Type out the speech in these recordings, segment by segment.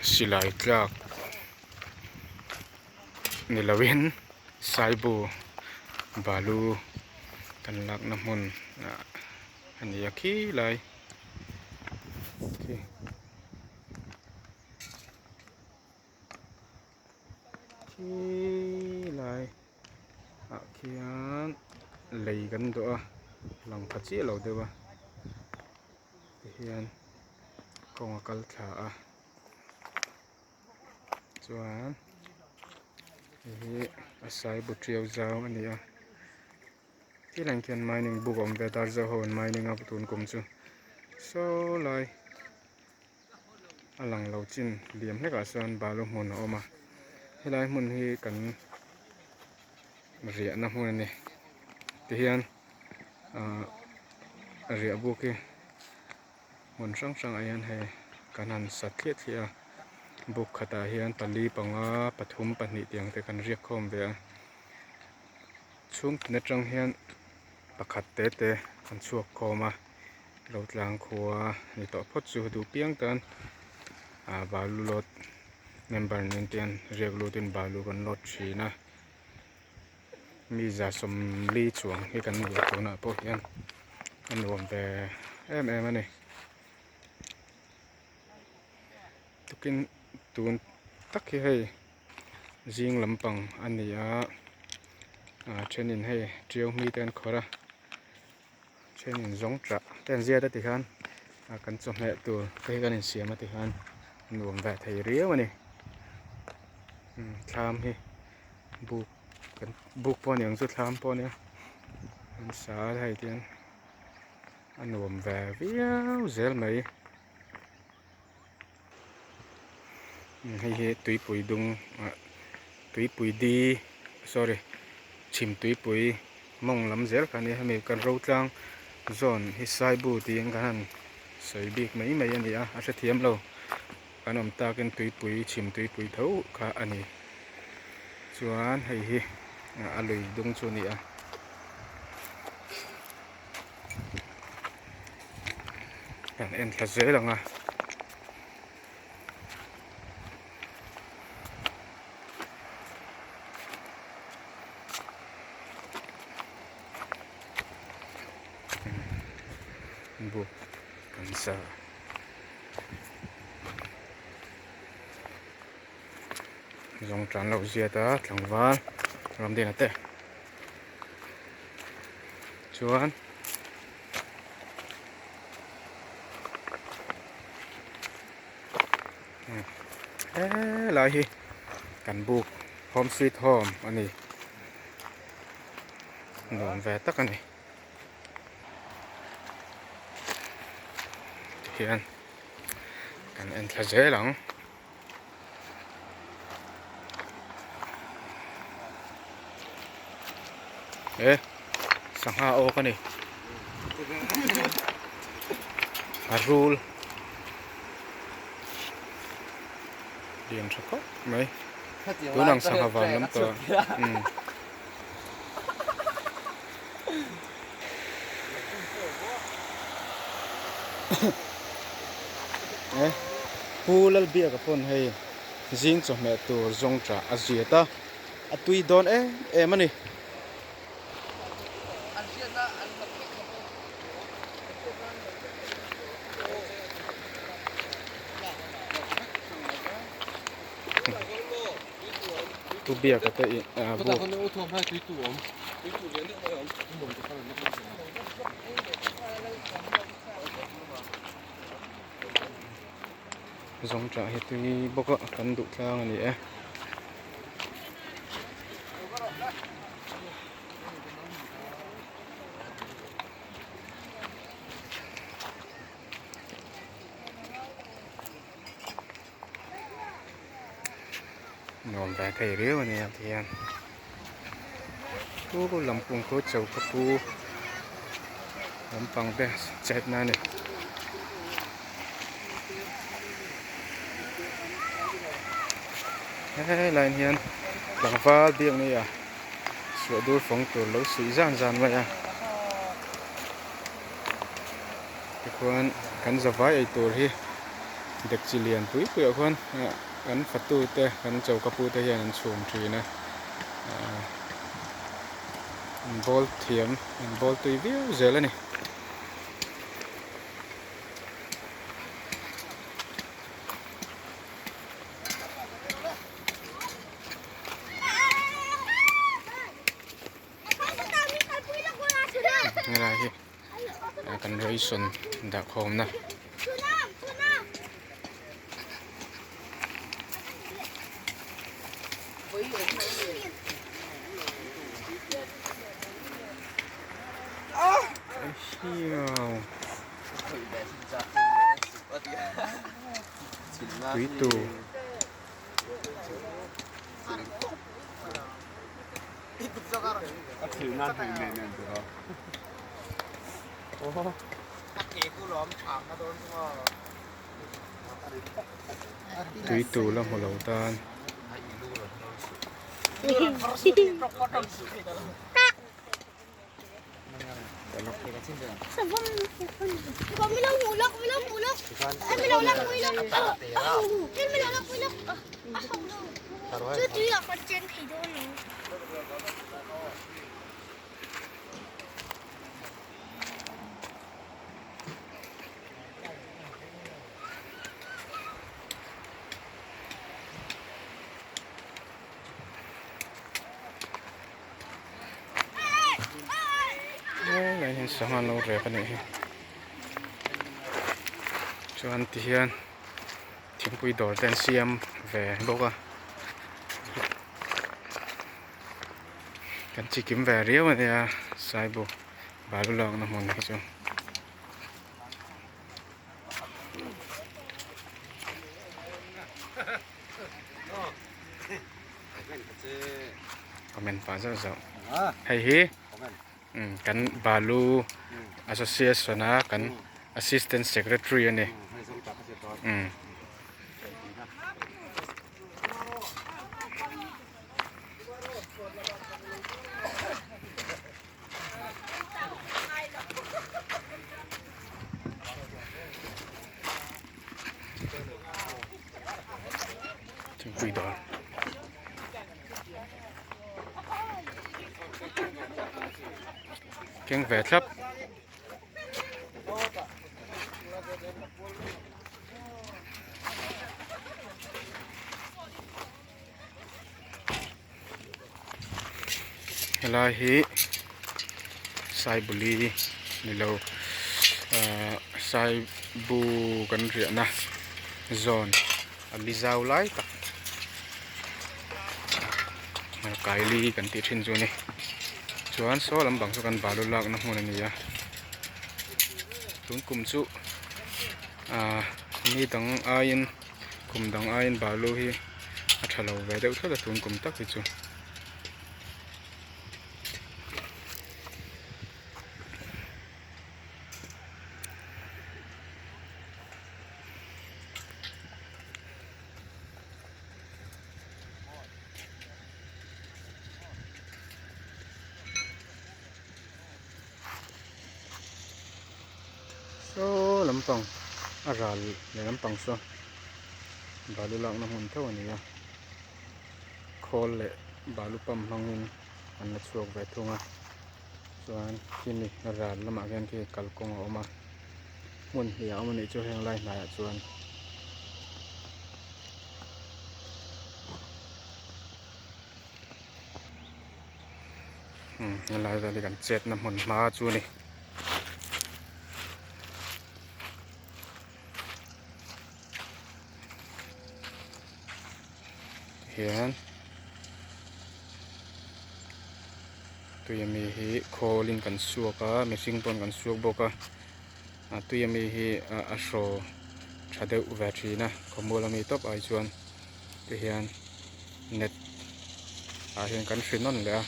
Silai tlak ni loin saibu balu kan lakna hmun ah a ni a khilai khi. Khilai ah khian lei kan dawh a lang pha chiah lo deuh a tihian kawng a kal thla a chuan hei hi a saibu tiau zau a ni a tilai khian mining buk a awm ve a darzo ho an mining a tun kum chu saw lai. A lang lo chin liam hlek ah sawn balu hmun a awm a helai hmun hi kan riahna hmun a ni tihian ahh riah buk hi hmun hrang hrang ah hian hei kan han sa thliah thliah a buk khatah hian pali panga pathum pahnih tih ang te kan riak khawm ve a chhung tin atang hian pakhat te te an chhuak khawm a. Lo tlang khua ni tawh phawt chu duh piang tan ah balu load member nen te hian riak lutin balu kan load thin a mi za sawmli chuang hi kan ni tunah pawh hian a nuam ve em em a ni tukin tun tak hi hei zing lampang a ni a ah thenin hei tiau mi te an khawrh a. Thenin zawng tah te an ziat a tikhan ah kan chawhmeh tur te hi kan insiam a tikhan nuam ve thei riau a ni thlam hi buk kan buk pawh a ni ang chu thlam pawh a nia an sa a hei tihian a nuam ve viau zel mai hei hi tuipui dung ah tuipui di sorry chhim tuipui mawng lam zel kha a nia hemi kan ro tlang zawn hi saibu tiin kan han sawi bik mai mai a ni a a hrethiam lo kan awm takin tuipui chhim tuipui tho kha a ni chuan hei hi a lui dung chu a ni a. Kan en thla zel ang a. Buk kan sa. Zawng tan loh ziat a tlangval Ramdina te. Chuan helai hi kan buk home sweet home a ni nuam ve tak a ni tihian kan en thla zel ang. E sangha awk a ni a rul lian tha khawp mai tunang sangha van lam tawh umm. E Pu Lalbiaka pawn hei zing chawhmeh tur zawng tah a ziat a, a tui dawn em em a ni. Pu Biaka te ih ah buk. Zawng tah hi tui bawk a kan duh tlang a ni e. Nuam ve thei riau a nia tihian chu lampum khu choka pu lampang te chet na a ni. Helai ah hian tlangval biak nei a suah dur fawng tur lo suih zan zan mai a tikhuan kan zavai ei tur hi. Dekchi lian pui pui ah khuan kan fatu te kan choka pu te hian an chhum thin a an bawl thiam an bawl tui viau zel a ni. Helai hi kan ration dah khawmna. Tui tur. Tui tur la hmu lo tan. Helai hian sangha an lo rek a nih hi chuan ti hian thingpui dawr te an siam ve bawk a kan chikim ve riau a nia saibu balu lakna hmun hi chu. Comment pah zauh zauh hei hi kan balu association a kan assistant secretary a ni umm. Thingpui dawr. Keng ve thlap. Helai hi Saibuli ni lo ahh Saibu kan riahna zawn a li zau lai tak Kaili kan tih thin chu a ni chuan saw lampang chu kan balu lakna hmun a ni a tun kum chu ahh ni dang aiin kum dang aiin balu hi a tha lo ve deuh tlat a tun kum tak hi chu. Saw lampang a ral leh lampang saw balu lakna hmun tho a ni a khawl leh balu pump hmangin an la chhuak ve thung a chuan khimi ral lamah khian khi kalkawng a awm a hmun hnih a awm a nih chu heng lai hnaiah chuan. Helai vel hi kan chetna hmun hma chu a ni. Hian tui ami hi khawlin kan suak a mihring pawn kan suak bawk a a tui ami hi a hraw tha deuh ve thin a khawmual ami tawp ai chuan tihian net ah hian kan hri nawn leh a.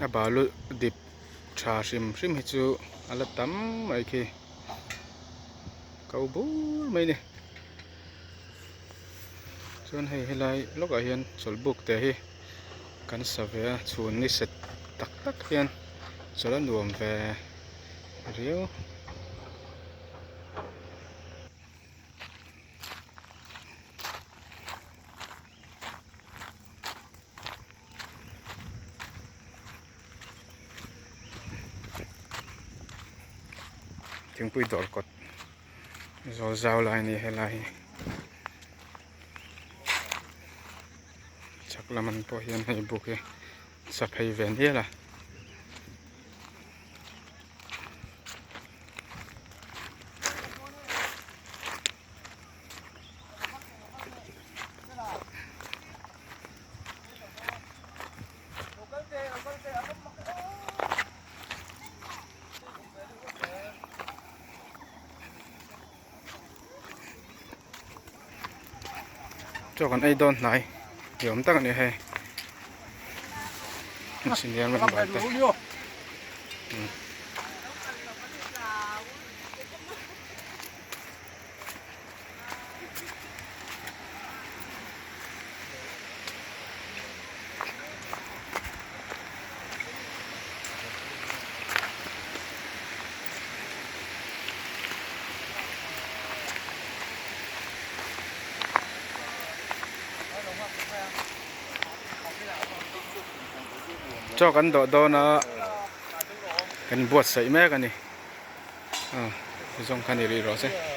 A balu dip tha hrim hrim hi chu a la tam mai khi ko bur mai a ni chuan hei helai lawkah hian chawlhbuk te hi kan sa ve a chhun ni set tak tak hian chawlh a nuam ve riau. Thingpui dawr kawt zawl zau lai a ni helai hi chhak lam an pawh hian hei buk hi sa phei ve nial a. Chaw kan ei dawn hnai ni awm tak a ni hei engineer member te Chaw kan dawh dawn a kan buatsaih mek a ni. Zawng kha ni rih rawh se.